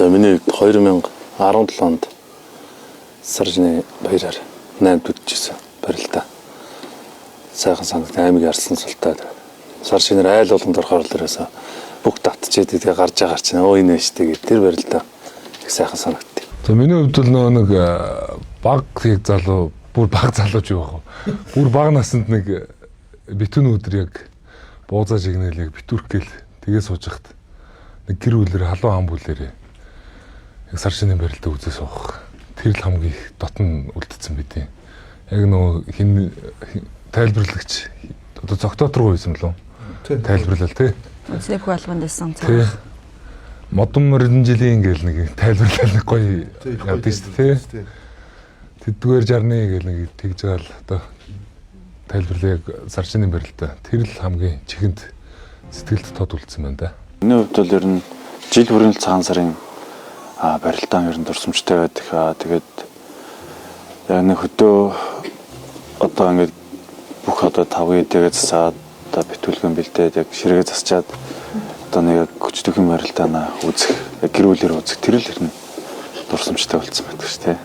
За миний хувьд 2017 онд саржны баяраар 8-д үдчихсэн барилдаа. Сайхан санагт аймаг арслан султаад сар шинээр айл болгонд орохоор л ерөөсө бүх татчихэд тэгээ гарч байгаа чинь өө энэ штэ гэх тэр барилдаа их сайхан санагдтыг. За миний хувьд бол нөгөө нэг баг яг залуу бүр баг залууч юу байх вэ? Бүр баг наснд нэг битүүн өдөр яг буузаа жигнэл яг битүүрх гээл тэгээ сууж хахад нэг гэр бүлээр халуун хам бүлээрээ яг сар шинийн барилдаа үзээ суух. Тэр л хамгийн их дотн үлдсэн бидیں। Яг нөгөө хин тайлбарлагч одоо зогтоот руу байсан мөлөө. Тайлбарлал тий. Үндэсний бүх албанд байсан Тий. цаг. Модон морин жилийн ингээл нэг тайлбарлал нэг гоё явдсан шүү дээ тий. Тэдгээр 60-ны ингээл нэг тэгж байгаа л одоо тайлбарлаа яг сарчны барилдаа. Тэр л хамгийн чихэнд сэтгэлд тод үлдсэн байна да. Миний хувьд бол ер нь жил бүрийн л цагаан сарын барилдаан ер нь дурсамжтай байдаг. Тэгээд яг нэг хөдөө одоо ингээд бүх одоо тавгийн дэгээ засаад одоо битүүлгэн бэлдээд яг ширгээ засчаад одоо нэг яг көчтөхийн барилдаанаа үзэх, яг гэр бүлээр үзэх тэр л ер нь дурсамжтай болсон байдаг шүү дээ.